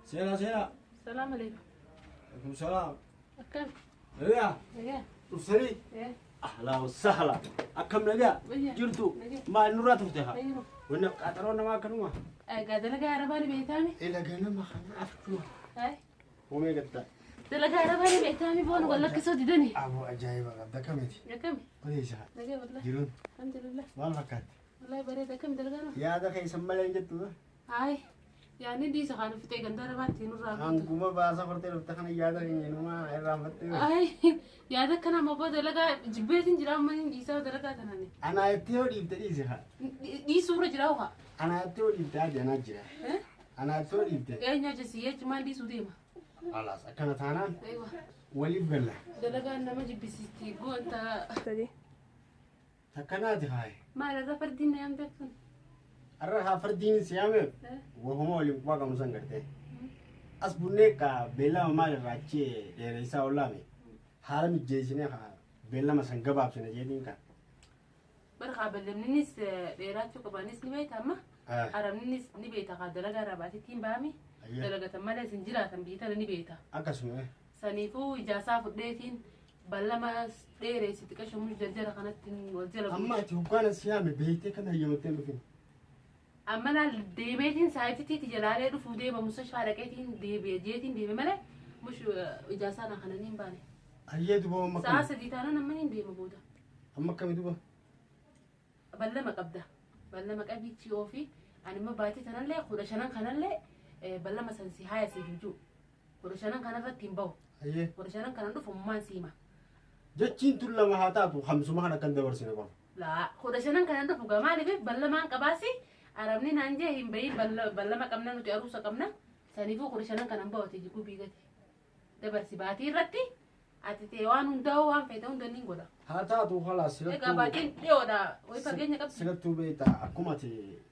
Seenaa seenaa. Salaam alaikum. Alaikum salaam. Akkam? Nagaa. Nagaa. Dhuftanii? Eh. Ahlan wa sahla. Akkam nagaa? Wayya. Jirtu? Nagaa. Maal nurraa turte haa? Fayyuma. Wanni qaxaroo namaa akkanuma. Egaa dalagaa arabaa ni beektaami? Ila ganama kana afchuma. Hai. Hoomee gattaa. Dalagaa arabaa ni beektaami boon wal lakkisoo didani. Aboo ajaa'iba qabda kamiti. Akkami? Odeessaa. Nagaa wallah. Jiruun Alhamdulillah. maal fakkaatti? Wallahi bareeda akkami dalagaa nama? Yaada keessan malee hin jettu. Hai. Yaanni dhiisa kaan fixee ganda arabaatti nurraa guutu. Hanguma baasa hortee dhufte kana yaada keenya inumaa irraanfattee. Ai yaada akkana amma boo dalagaa jibbeetiin jira amma hin dhiisaa dalagaa tanani. Anaa itti yoo dhiifte dhiise haa. Dhiisuurra jira ho'a. Anaa itti yoo dhiifte adi anaa jira. Eh? Anaa itti yoo dhiifte. Eenyu ajjeesi jechi maal dhiisuu deema? Alaas akkana taanaan Eewa. waliif galla. Dalagaan nama jibbisiisti goonta. Sadii. Takkanaati haaye. Maal irra fardiin na yaamte kun? Har'a haa fardiin si yaameef Eh? wahuma waliin quba qabnu san gartee. As bunnee ka beellama maal irraa achi dheeressaa ollaame haala mijjeessinee haa beellama san gabaabsine jedhiin kan. Bara kaa ballamninis dheeraachuu qabaanis ni beekta amma. Arabninis ni beekta kaa dalagaa irraa baatitti hin baami. Ayyee. Dalagatan malee isin jiraatan biyya tana ni beekta. Akkasuma. Saniifuu ijaasaa fudheetiin ballama dheereessi xiqqasho mush jarjara kanatti wal jala Amma buusu. ati hoggaana si yaame beektee kan hayyamattee hin dhufin. Amma laal deemeetiin saayitiitti jalaalee dhufuu deema musa shaadhaqeetiin deebi'e jeetiin deeme malee mush ijaasaa na kana ni hin baane. Ayyee duba amma Sa'a akkami? 3 taanaan amma ni deema booda. Amma akkami duba? Ballama qabda. Ballama qabiichi oofii ani immoo baatii tanallee 15 kanallee ballama san si haaya si hin jiru. 15 kanarratti hin bahu. Ayyee. 15 kanan dhufu ummaan siima. Jechiin tun lama haa taatu hamsuma kana kan dabarsine qofa. Laa 15 kanan dhufu gaa maaliif ballamaan qabaasi arabni naan jee hin bahin ballama qabna nuti aruusa qabna saniifuu 15 kanan bahu ati gubii gati. Dabarsi baatii irratti ati ta'e waan hundaa'u waan feete hunda ni godha. Haa taatu khalaas Egaa baatiin dhiyoodha wayi fageenya qabdi. Silattuu beekta akkuma ati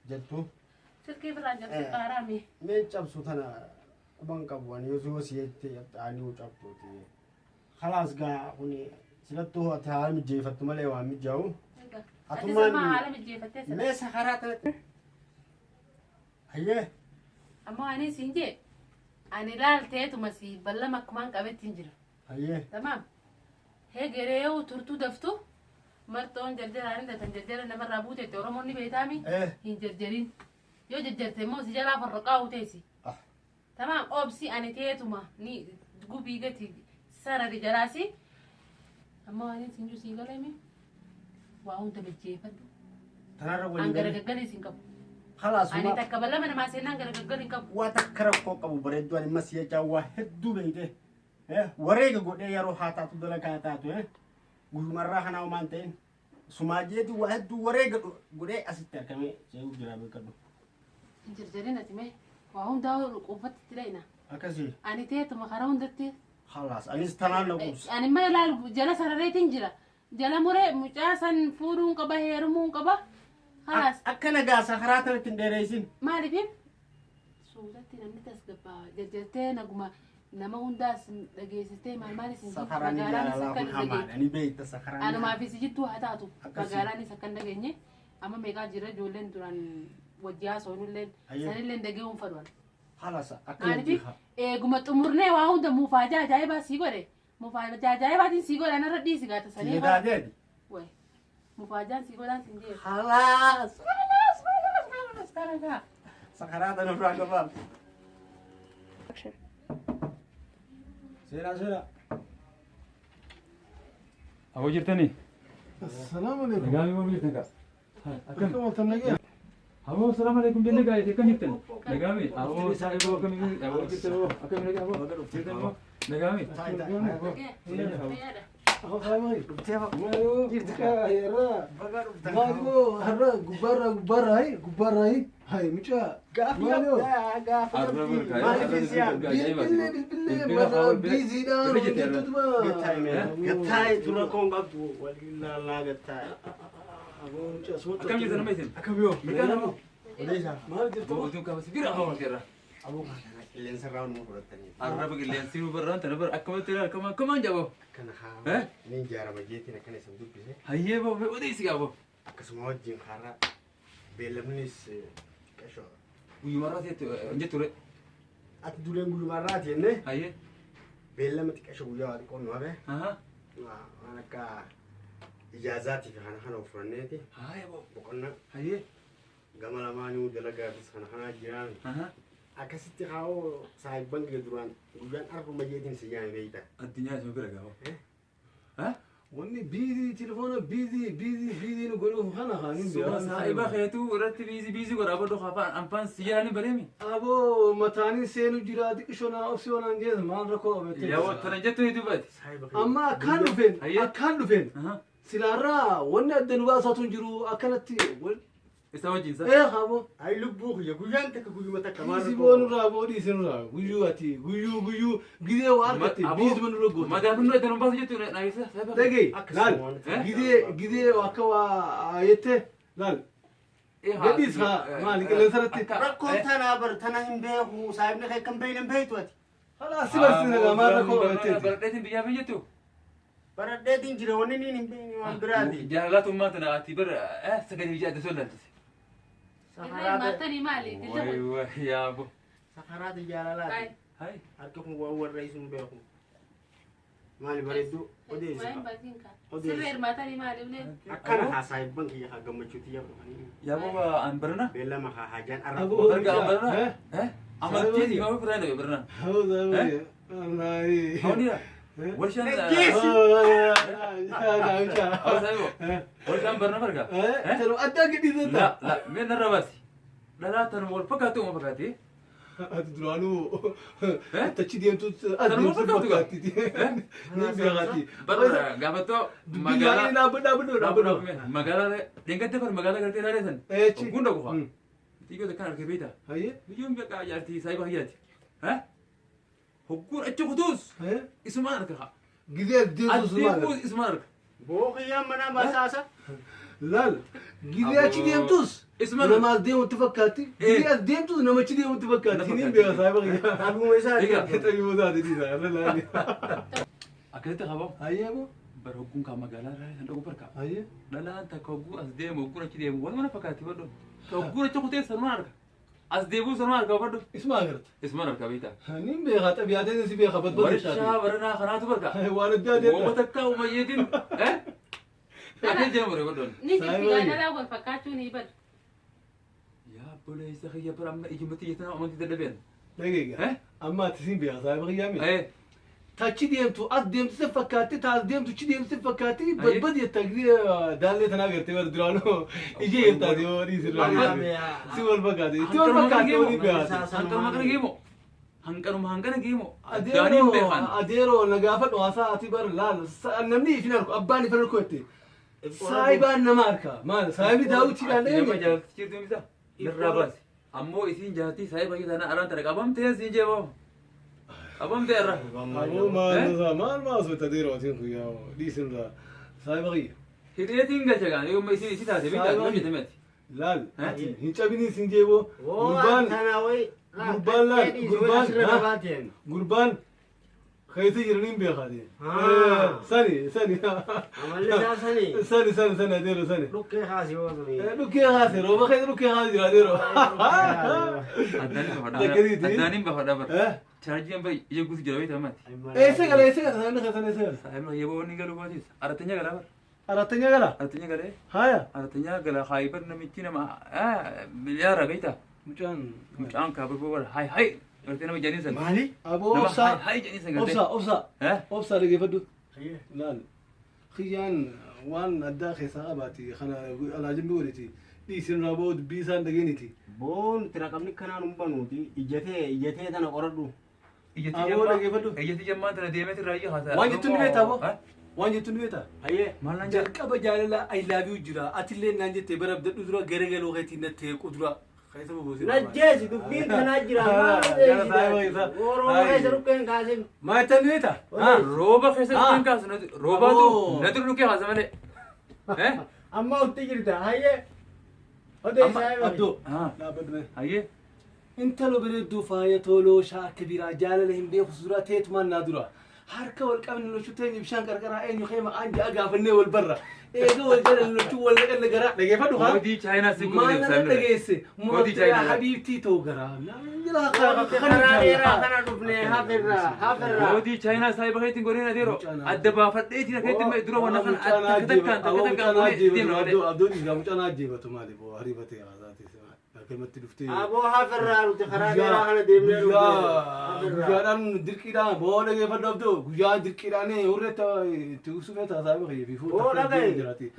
jettu. Silkii birraan cabsee qaaraami. Mee cabsu tana quban qabu ani yoo si jette ani yoo cabtuuti. Khalaas gaa kuni silattuu ati haala mijeeffattu malee waan mijaa'u. Egaa atis Atummaan amma haala mijeeffattee sila. mee sakaraa tanatti. Hayyee. Ammoo ani siin jee ani laalteetuma si ballama akkumaan qabetti hin jira. Hayyee. Tamaam. Hegeree yoo turtuu daftu marxoon jarjaraan hin datan jarjara namarraa buutetti Oromoon ni beektaami. Eh. Hin jarjarin. Yoo jarjarte immoo si jalaa farroqaa'u teessi. Ah. Tamaam obsi ani teetuma ni gubii gati sarari jalaasi. Ammoo ani siin jiru sii galame waa hunda mijeeffadhu. Tanarra An walii galee. garagaggalee siin qabu. Khalaas Ani takka ballama namaa seenaan garagaggalee hin qabu. Waa takka rakkoo qabu bareedduu ani mas jechaa waa hedduu beeyte. Wareega godhee yeroo haa taatu dalagaa haa taatu guyumarraa kanaa homaan ta'in sumaa jeeti waa hedduu wareega godhee asitti argamee see'uu jira beekadhu. Hin jarjarin ati mee waa hundaa quufatti itti dhayna. Akkasii. Ani teetuma karaa hundatti. Khalaas anis tanaan na quubsa. Ani immoo ilaalu jala sarareetiin jira. Jala muree mucaa san fuudhuun qaba heerumuun qaba. Khalaas. Akka nagaasa karaa tanatti hin dheereessin. Maaliif suutatti namni tasgabbaa jarjartee naguma nama hundaas dhageessistee maal maalis hin jirtu Safaraan magaalaanis jaalalaa akka kun hin hamaadha dhageenye. ni beekta safaraan. Anumaa fi si jittuu haa taatu Akkasii. magaalaanis akka hin dhageenye amma meeqaa jira ijoolleen duraan wajji haasa'uunillee Ayyee. sanillee dhaga'uun fadhuan. Khalaas akka Maaliif eeguma xumurnee waa hunda muufaajaa ajaa'ibaa sii godhe muufaajaa ajaa'ibaatiin sii godhe anarra dhiisi gaata sanii. Siyeedaadeeti. Wayi mufaajaan sii godhaan siin jee. Khalaas khalaas khalaas khalaas khalaas sakaraa tana irraa gabaabsa. Action. Seenaa seenaa. Aboo jirtanii? Assalaamu alaikum. Nagaa moo jirtan kaa? Akkam? Akkam ooltan nagaya? Aboo salaam alaikum jenne gaa akkam jirtan? Nagaa mi? Aboo saayiboo akkam aboo jirtan aboo akkam nagaa aboo jirtan aboo nagaa mi? Fayyaadha. Aboo saayiboo. Dhuftee fa. Maayoo mucaa irraa. Baga dhuftan. Maayoo har'a gubbaarraa gubbaarraa hayi gubbaarraa hayi hayi mucaa. Gaaffii Maaloo? qabdaa gaaffii Arra qabdii. barkaa Maaliif si yaamte? Bilbillee bilbillee mara biiziidhaan hojjettutuma. Gattaa'e gattaa'e tura koon qabdu waliin laallaa gattaa'e. Aboo mucaa sumatti. Akkam jirtan amma isin? Akkam yoo? Nagaa nama? Odeessaa. Maal jirtu? Bootuun kaabasi bira hawa irra. Aboo kana qilleensa irraa nu fudhatanii. Arraba qilleensi nu barraan tana bara akkamatti ilaala akkama akkamaan jaboo. Akkana haa. Ni ijaarama jeetiin akkana isin dubbise. Hayyee boo odeessi gaaboo. Akkasuma wajjin karaa beellamnis qashoo. Guyyumarraa seetti hin jetture. Ati duleen guyyumarraati jennee Hayyee. beellama xiqqasha guyyaa waa xiqqoon nu hafe Aha. waan akka ijaazaatii fi kana kana uffanneeti Haaya boo. boqonnaa Hayyee. gama lamaanuu dalagaafis kana kanaa jiraan Aha. akkasitti kaa'oo saahibban kee duraan guyyaan arbuma jeetiin si jaame beeyta. Addunyaa isuma bira gaafo. Ha? Wanni biizii telefoona biizii biizii biizii nu godhuuf kana kaanin Suura saahiba keetuu irratti biizii biizii godhaa badhu afaan anfaan si jedhanii bareemi. Aboo mataanin seenu jira xiqqishoo naa obsi onaan jees maal rakkoo qabate. Yaa tana jettu ni dubbati. Saahiba kee. Amma akkaan dhufeen Hayyee. akkaan dhufeen Aha. silaarraa wanni adda nu baasatu hin jiru akkanatti wal Isa wajjin sa. ee aboo. Ay lubbuu kiyya guyyaan takka guyyuma takka maal Dhiisi rakkoo boo nurraa boo dhiisi nurraa guyyuu ati guyyuu guyyuu gidee waa argatte biizuma nurra goota. Madaafin nu adda nu baasu jettu na ibsa saahiba. Dhagahi Akkasuma laal waan ta'eef. gidee gidee akka waa jette laal gadhiis haa maali qilleensa irratti. Rakkoon tanaa bar tana hin beeku saahibni kee kan beeyne hin beeytu ati. Halaa si barsiisa gaa maal rakkoo qabatteeti. Baradheetiin biyyaa fi jettu. Baradheetiin jira wanni niin hin beekne waan biraati. Jaalalatummaa tana ati bara sagalee biyya adda sollaalchise. Irra hirmaattanii maali? Wayi wayi yaa bo. Sakaraati jaalalaati. Hayi. Harki kun waan warra isin beeku. Maali bareedduu odeessi. Waan baasiin kaa. Odeessi. Sirra hirmaatanii maali ulee? Akkana haa saahibban kiyya haa gammachuuti yaa dhufanii. Yaa bo an barana. Beellama haa haajaan arra. Aboo. Barga an barana. Eh? Amantii si maaf biraan dhabe barana. Hawwii. Hawniira. Warshaan. Dhaggeessi. Awo saahibo. Warshaan barana barga. Tanu addaa gadhiisata. La la mee narra baasi. Dhalaa tan wal fakkaatu uma fakkaati. Ati duraanuu tachi deemtu as Tanuma deemtu fakkaatu gaa. fakkaatti. Ni beekaati. Barra gaafattoo Dubbii baay'ee magaalaa. dhaabbadhu dhaabbadhu. Magaalaa dheengattee far magaalaa gartee ilaalee san. Eechi. Ogguun dhagu faa. Xiyyoo takkaan argee beektaa. Hayyee. Biyyoon beekaa jaartii saayiba hayyaati. Hogguun achi kutuus isumaan arga haa. Gizee as deemtu sumaa. Adeemuus isumaan arga. Boo kiyyaan manaa basaasa. Laal. Gizee achi deemtus. Isumaan Nama as deemutti fakkaatti. Gizee as deemtus nama achi deemutti fakkaatti. Ni beeka saayiba kiyya. Abuma isaati. Egaa. Xayyuu isaati dhiisa. Laali. Akkasitti qaboo. Hayyee boo. Bara hogguun kaa magaalaa irraa san dhagu barka. Hayyee. Dhalaan takka hogguu as deemu hogguun achi deemu walumaa fakkaatti badhu. Hogguun achi kutee sanumaan arga. As deebi'uu sanumaan arga badhu. Isuma agarta. Isumaan arga beektaa. Ni beeka xabiyaateen si beeka badbadde Warshaa baranaa kanaatu barka. Waan adda addaa. Wooma takka umayyeetiin. Akkee jedhamu bare badhoon. Ni jirti gaa dhalaa wal fakkaachuu ni badu. Yaa obboleessa kiyya bara amma ijumatti jettan amantii dadhabeen. Dhageega. Amma ati siin beeka saayiba kiyyaami. Tachi deemtu as deemtu si fakkaatti ta as deemtu chi deemtu si fakkaatti badbad jetta gisee daallee tanaa gartee bara duraanuu ijee jettaati yoo dhiisi irraa si wal fakkaate itti wal fakkaate waliin beekaate. Hanqanuma kana geemo. Hanqanuma hanqana geemo. Daaniin Adeeroo beekan. adeeroo na gaafadhu haasaa ati bara laal namni ifin arku abbaan ifin arku jette saayibaan nama arka maal saayibni daawwitiidhaan Nama dhageenye. jaalatti jirtu misa. Irraa baasi. Ammoo isiin jaartii saayiba kiyya tana araan tana qabamtee siin jeeboo. Qabamtee irra. Aboo maal maal maasota adeeroo atiin kun yaa dhiisin irraa saayiba kiyya. Hidheetiin galcha gaan yoo isiin isii taate beektaa nama jette miti. Laal hin cabiniin siin jeeboo Gurbaan gurbaan tanaa wayi. Gurbaan laal gurbaan Asirra qabaateen. gurbaan keessa jiraniin beekaate. Sani sani Amalli isaa sani. sani sani sani adeero sani. Dhukkee haasi yoo suni. Dhukkee haase rooba keessa dhukkee haase jira adeero. Addaaniin bafa Akkasiiti. Addaaniin bafa dhabar. Chaarjiin bai ija guutu jira beektaa mati. Eessa gala eessa gala saayibni keessan eessa gala? Saayibni yeroo inni galu baatis. Aratanya galaa bar. Aratanya gala? Aratanya galee. Haya. Aratanya gala haayibar namichi nama miliyaara beektaa. Mucaan. Mucaan kaabir bara hayi hayi. Gartee nama jedhanii san. Maali? Aboo Nama obsaa. hayi hayi jedhanii san gartee. Obsaa obsaa. Obsaa dhageeffadhu. Laal. Kiyyaan waan addaa keessaa qabaati kana alaajin godheti. Dhiisin irraa boo dubbii isaan dhageeniti. Boon tira qabni kanaan hin banuuti ijjatee ijjatee tana qoradhu. Aboo dhageeffadhu. Iyyati jammaan tana deemee irraa iyyuu haasaa. Waan jettu ni beektaa aboo? Waan jettu ni beektaa? Hayyee. Maal naan jedha? Jalqaba jaalala I love you jira. Atillee naan jettee bara abdadhu dura garagaloo keetiin natti heequ dura. Keessa boboosee. Najjeesi dubbiin kanaa jira. Maal odeessita? Oromoo keessa dhukkeen kaasin. Maa jettan ni beektaa? Rooba keessa dhukkeen kaasu roobaatu Aboo. natti dhukkee kaasa malee. Amma utti jirta. Hayyee. Odeessaa Abdoo. Dhaabbadhu mee. Hayyee. Intalo bareedduu faaya toloo shaakka biraa jaalala hin beeku dura teetumaan naa dura. Harka wal qabne lachuu teenya bishaan qarqaraa eenyu kee maqaan ja'a gaafannee wal barra. Eega wal jala lachuu wal naqanne garaa dhageeffadhu haa. Koodii Chaayinaa si Maal godhe nama sabni. dhageesse? Koodii Murtee Chaayinaa. habiibtii ta'u garaa. Karaa dheeraa kana dhufne hafirraa hafirraa. Koodii Chaayinaa saayiba keetiin godheen adeero. Adda baafadheetiin akka itti dura wanna kana takka takkaan takka takkaan godhee itti deemna malee. Abdoon dhiigaa mucaan ajjeebatu maali boo hariifatee haasaati akkamatti dhuftee. Aboo hafirraa nuti karaa dheeraa kana deemnee dhufne. Hafirraa. Guyyaadhaan dirqiidhaan boo dhageeffadhu abdoo guyyaa dirqiidhaan hurreetta itti uffisuu taasaa fi fi Boo dhagaye.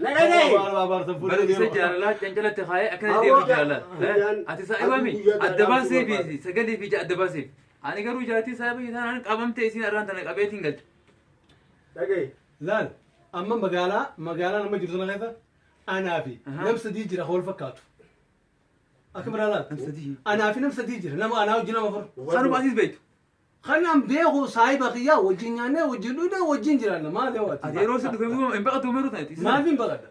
Na dhagaye. Bara isa jaalalaa cancalatti kaayee akkana deemu jaalala. Ati saayibami adda baasee fi sagalee fi adda baasee. Ani garuu jaalatii saayiba taanaan qabamtee isiin arraan tana qabeetiin galcha. Dhagaye. Laal amma magaalaa magaalaa nama jirtu sana keessa anaa fi nam sadii jira hool fakkaatu. Akka biraa laal. Nam sadii. Anaa fi nam sadii jira nama anaa wajjin nama afur. Sanuma asiis beektu. Kanaan beeku saayiba kiyyaa wajjin nyaannee wajjin dhugnee wajjin jiraanna maal yoo Ati ati. yeroo si dhufee hin baqatu meeruu tanatti. Maaf hin baqadha?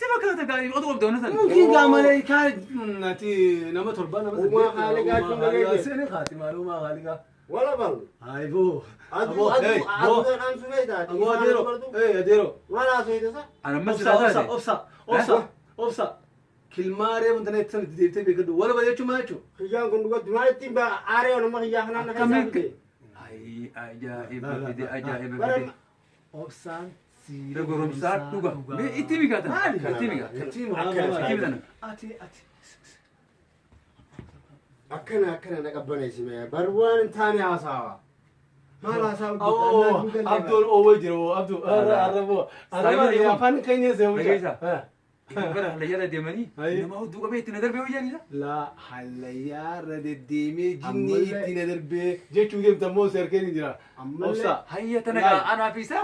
Si fakkaata gaarii baqatu qabda wanna sana. Mungkin gaa malee kaa ati nama torba nama Uumaa haaligaa jechuun dhageesse. Seeni haati maal uumaa haaligaa. Wala bal. Hayi boo. Aduu aduu aduu dhaamsu beektaa. Aboo adeero. Ee adeero. Maal haasofte sa? Ani ammas Obsa obsa taate. obsa obsa obsa. Kilmaaree wanta na itti deebitee beekadhu wala ba jechuun maal jechuun. Kiyyaan kun dhugatti maal ittiin ba'a aaree nama kiyyaa kanaan na keessaa Akkamiin fide. Ayi ajaa'iba fide ajaa'iba Bara fide. Obsaan Goromsaa dhuga. Mee itti migaatan. Itti migaa. Itti Itti migaatan. Ati ati. Akkana akkana na qabbaneessi mee bar waan hin taane haasawaa. Maal haasawaa Aboo Abdoon oowwee jira boo Abdoo arra arra boo. Arra afaan keenya seewuu Dhageessaa. jira. Bara hallayyaarra deemanii Ayi. nama hudduu qabee itti na darbee hojjaniisa. La hallayyaarra deddeemee jinni Ammallee- itti na darbee jechuu deemta immoo seerkeen hin jira. Ammallee- Obsa. Hayya tana gaa anaa fi isa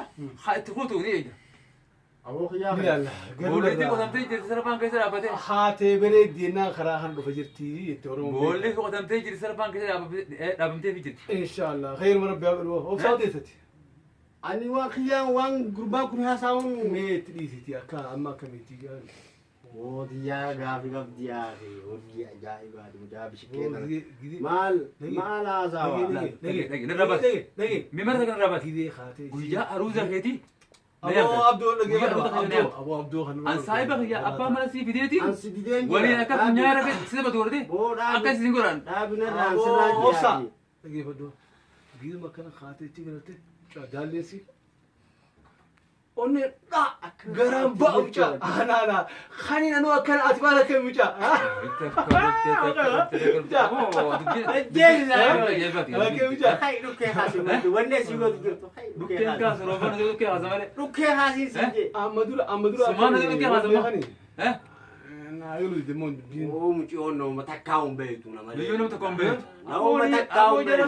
haa itti kutu ni eega. Aboo kiyyaa kana. Ilaalla. Boolli qotamtee jirti sarfaan keessa dhaabbatee. Haatee beree deennaa karaa kan dhufa jirti jette Oromoon. Boolli qotamtee jirti sarfaan keessa dhaabamtee fi jirti. Inshaallah. Khayr rabbi haa godhu. Obsaa odeessati. Ani waan kiyyaan waan gurbaan kun haasawuun. Mee itti dhiisiti akka amma akkamitti gaari. Mootiyaa gaafi qabdi yaafi hojii ajaa'ibaati mucaa bishikkee tana. Gidee. Maal maal haasawaa? Dhage, dhage, narra baasi. Dhage. Mee marata kana irraa baasi. Gidee haatee. Guyyaa aruuza keetii. Aboo Abdoo dhagee. Guyyaa aruuza keetii. Abdoo Aboo Abdoo kan. An saayiba kiyya abbaa mana sii fideetiin An si dideen jira. waliin akka funyaara si taphatu godhate Boo dhaabi. akka isin godhan. Dhaabi narraan sirraa Aboo obsa. jira. Dhageeffadhu. Giduma akkana haatee itti galatte daalleessi. Onnee dha garaan ba'a mucaa. Anaana kaniin anuu akkana ati maal akka mucaa. Akka mucaa. Hai dhukkee haasii maddu wanni asii godhu jirtu. Hai dhukkee Dhukkeen haasii. kaasu roobaan dhukkee haasa malee. Dhukkee haasii si jee. Amma dura amma dura. Sumaan dhukkee haasa malee. Naa yoo deemoon dubbiin. Oo mucioon nama takkaa hin beektu nama. Biyyoo nama tokko hin beektu. Nama takkaa hin beektu.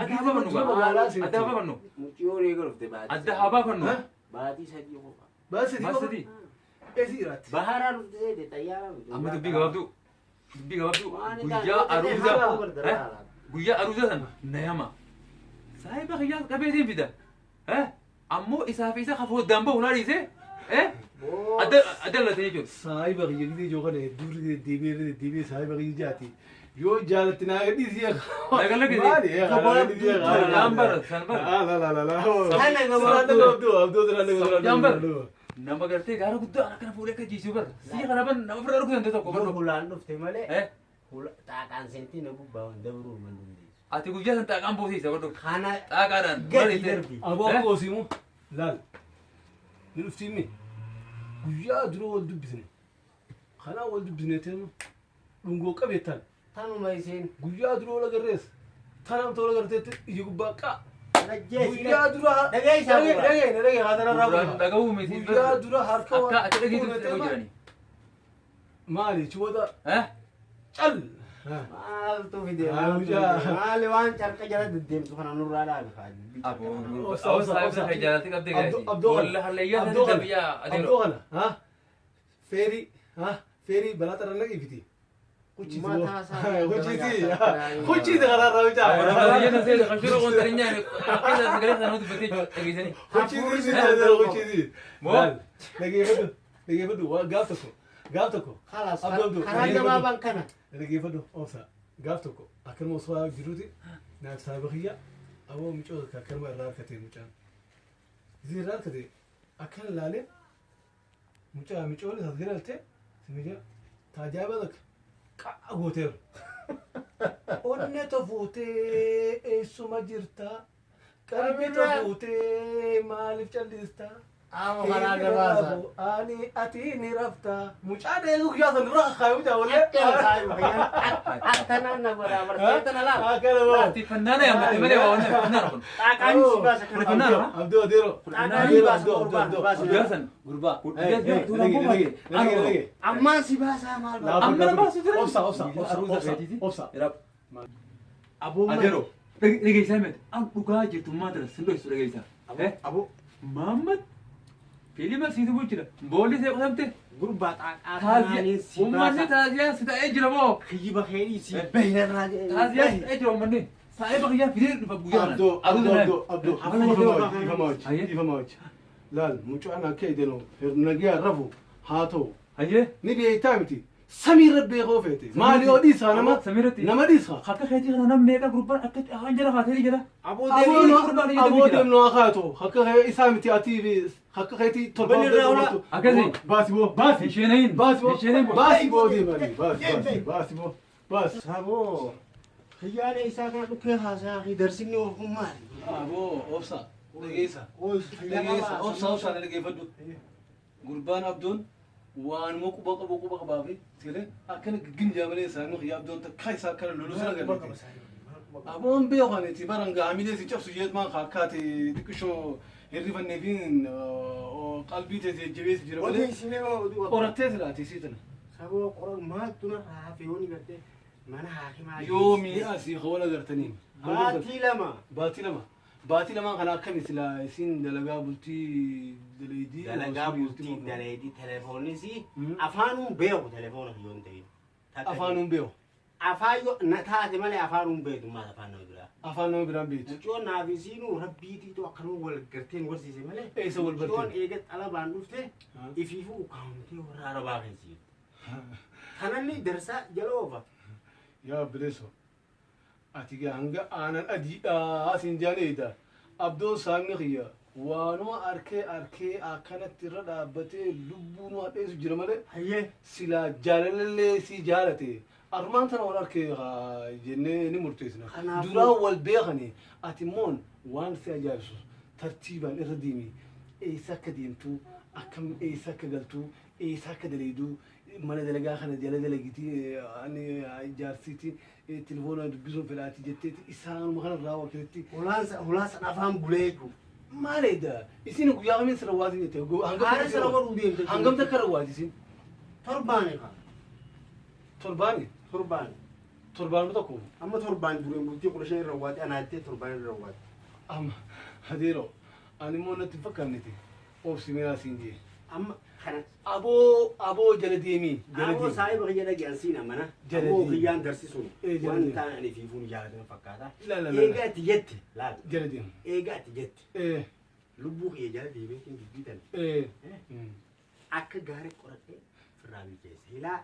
Adda haa baafannu gaa. Adda haa baafannu. Mucioon eega dhufte baatii. Adda haa baafannu. Baatii sadii qofa. Baasii Maal sadii? Eessi jiraatti. Baharaa dhufte seete xayyaara dhufte. Amma dubbii gabaabduu. Dubbii gabaabduu. Guyyaa aruuza. Guyyaa aruuza sana na yama. Saayiba kiyyaa qabeetiin fida. Ammoo isaa fi isa kafoo damboo hulaa dhiisee. Adda adda latee jechuudha. Saayiba kiyya gidee joo kana hedduu deddeebi'ee deddeebi'ee saayiba kiyya jaati. Yoo jaalatti naa gadhiisee. Nagaa Maali? San bara san bara. La la la la. Kana Abdoo Abdoo Jaan bara. Nama gartee gaara guddaa akkana fuudhee akka jiisuu bara. Sii kana ban nama ofirraa dhukkusan tokko Yoo barro. hulaan dhufte malee xaaqaan seentii na gubbaa waan dabruu hin dandeessu. Ati guyyaa san xaaqaan boosiisa barro. Kana Xaaqaadhaan. gadi darbi. Aboo akka osiimu laal. Ni dhuftiimi. Guyyaa dura wal dubbisne. Kanaa wal dubbisne teema dhungoo qabeettaan. Tanuma isheen Guyyaa dura wal agarrees. Tanam tola agarteetti ija gubbaa qaa. Najjeesi. Guyyaa dura Dhageessaa dhagee bu'uura. dhagee dhagee haatararraa Duraan dhaga'uu miti. Guyyaa dura harka Akka ati dhageetu dhaga'uu jirani. Maali chiboota cal. Maaltu fide? Haa, Maaltu mucaa. fide? Maali waan carqa jala deddeemtu kana nurraa dhaabi kaa. Aboo Obsa, aboo obsa, saayiba obsa. kan jaalatti qabdee gaati. Abdoo Walla hallayyaa Abdoo sana kana. biyya adeero. Abdoo kana. Ha? Feerii ha? Feerii balaa xarra naqii fiti. Kuchiiti boo. Mataa isaa Kuchiiti. Kuchiiti karaarraa mucaa. Hallayyaa sana seera kan shuroo qontarinya akka sagalee sana dubbatee dhageessanii. Kuchiiti kuchiiti. Moo? Laal. Dhageeffadhu. Dhageeffadhu. Waa gaaf tokko. Gaaf tokko. Kalaas Abdoo, Abdoo. karaa gabaabaan kana. Dhageeffadhu. Obsa. Gaaf tokko akkanuma osoo jiruuti naaf saayiba kiyya aboo mucoo akkanuma irraa harkatee mucaan. Gisee irraa harkate akkana ilaalee mucaa micoon isaas galalte simija taajaa'iba takka qa'a gooteeru. Onnee tofuutee eessuma jirta? Qalbii tofuutee maaliif callista? Amma karaa gabaasa. Ani ati ni rafta. Mucaa dheedu guyyaa san irra kakaayu mucaa wallee. Akkana saahiba kiyya. Akkana na godhaa bartee tana laal. Akkana boo. Ati fannaana yaammatte malee waa wanna fannaana kun. Xaaqaan si baasa kana. Fannaana ha? Abduu adeero. Xaaqaan baasa gurbaan baasa. Guyyaa san. Gurbaa. Guyyaa dhage dhage dhage. Ammaan si baasaa maal baasa? Amma nama baasu jira. Obsa obsa obsa obsa obsa. Aboo Adeero dhageessaa miti. An dhugaa jirtu maa tana sin dhoysu dhageessaa. Aboo Mahammad fiilima siitu bulchina. Boolli see qotamte. gurbaa xaaqaa Taaziyaa. kanaaniin si Uummanni baasa. taaziyaa si ta'ee jira moo? Kiyyiba keerii si bahinarraa Taaziyaa si ta'ee jira uummanni. Saayiba kiyyaa fidee dhufa guyyaa kana. Abdoo abdoo abdoo abdoo. Aruuza Ifama ifama wajji. Laal mucaan akka edenu nagiyaa rafu haa ta'u. Hayyee. Ni beektaa miti. Samiirra beekoo feete. Maali yoo dhiisaa nama Samiirratti. nama dhiisaa. Akka keetii kana nam meeqa gurbaan akka afaan jala kaatee jira. Aboo Aboo deebii. aboo deemnu haa kaatu. Akka isaa miti ati akka keetii torba. Bani irraa ola. Akkasii. Baasi boo baasi. Isheenayin. Baasi boo Isheenayin. baasi boo deemani baasi baasi baasi boo baasi. Saboo kiyyaana isaa kana dhukkee haasaa fi darsinni ofuun maali? Aboo obsa dhageessa. Dhageessa obsa obsa dhageeffadhu. Gurbaan abdoon waanuma quba qabu quba qabaa fi siree akkana gingin malee isaanii xiyyaa abdoon takka isaa akkana loluu sana galte. Aboon beekan itti baran gaamilee si cabsu jeet maan akkaate xiqqishoo hirrifannee fi qalbii teessee jabeessi jira malee qorattee silaati sii tana. Saboo qoran maaltu na hafe yooni gartee mana haakimaa. Yoomii asii wal agartaniin. Baatii lama. Baatii lama. Baatii lamaan kana akkami silaa isin dalagaa bultii dalaydii. Dalagaa bultii dalaydii teleefoonis afaanuun beeku telefoona yoon ta'in. Afaanuun beeku. Afaan yoo na taate malee afaanuun beeku maal afaan nama biraa. Afaan nama biraan beektu. Mucoon naaf isiinuu rabbiitiitu akkanuma wal garteen warsiise malee. Eessa wal barteen? Mucoon eega xalabaan dhufte ifiifuu ukkaamtee warra arabaa keessa. Kanallee darsaa jala oofa. Yaa bileeso. Ati gaa hanga aanan adiidhaa siin jaaneedha. Abdoon saamni kiyya waanuma arkee arkee akkanatti irra dhaabbatee lubbuun waa dheessu jira malee Hayyee. silaa jaalalallee si jaalate armaan tana wal arkee jennee ni murteessina. Kanaafuu- Duraan wal beekani ati immoon waan si ajaa'ibsu tartiibaan irra deemi eessa akka deemtu akkam eessa akka galtu eessa akka daleedu mana dalagaa kana jala dalagitii ani jaarsiiti telefoona dubbisuun fedhaati jetteeti isaanuma kanarraa wakkititti Hulaasan afaan bulee jechuudha. maaleedha isin guyyaa kamiin sirra waatin jette Haala sirra godhuu deemte. hangam takka rawaati isin Torbaani kaa. torbaani Torbaani. torbaanuma tokko Amma torbaan dureen bultii 15 irra waate anaattee torbaan irra waate. amma adeero ani immoo natti hin fakkaanneti obsi mee asiin jee Amma kana aboo aboo jala deemii jala Aboo deemi saahiba kiyya dhageen siin amana. Jala Aboo deemi. kiyyaan darsisuun Eh, jala waan deemi. ta'an ani fiifuun jaalatan fakkaata. La, la, la, la. Eegaa itti jette laal. jala deemi Eegaa itti jette ee lubbuu kiyya jala deemeetiin dubbitan ee akka gaarii qoradhee firraa bilcheesse. Hilaa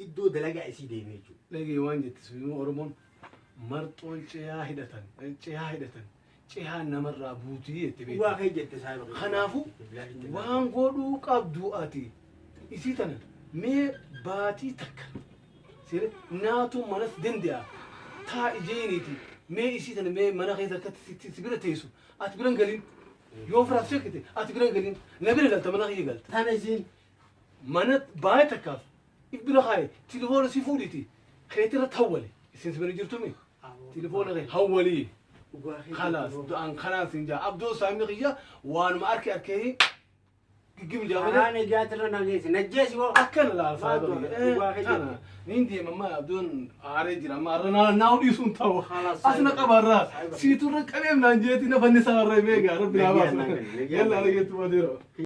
iddoo dalagaa isii deemee jechuudha. dhagee waan jette sun oromoon marxoon cehaa hidhatan cehaa hidhatan cehaa namarraa buutii jette Dhugaa beekti kee jette saahiba kiyya. Kanaafuu waan godhuu qabdu ati isii tana mee baatii takka seere naatu manas danda'a taa ijeeniiti mee isii tana mee mana keessa akkatti si bira teessu ati biran galin yoo firaas shekkite ati biran galin na bira galta mana kiyya galta Tana isiin mana baay'ee takkaaf if bira kaaye tilifoona si fuudhiti keetirra tawwale isin si bira jirtumi tilifoona kee hawwalii dhugaa kee خلاص du'aan kanaan siin jaa abdoo saamni kiyya waanuma arke arkee giggim jaa malee Karaan ejaatirra na geesse najjeesi hoo. akkana laal Maaltu dhugaa kee tana jette. niin deema amma abdoon aaree jira amma arra naa naa dhiisuun ta'u Khalaas, asna qabarraa saahiba. siiturra qabeem naan jeeti na fannisaa warra meegaa rabbi naa Nagaa, baasu nagaa, nagaa. yalla argeetu madeero.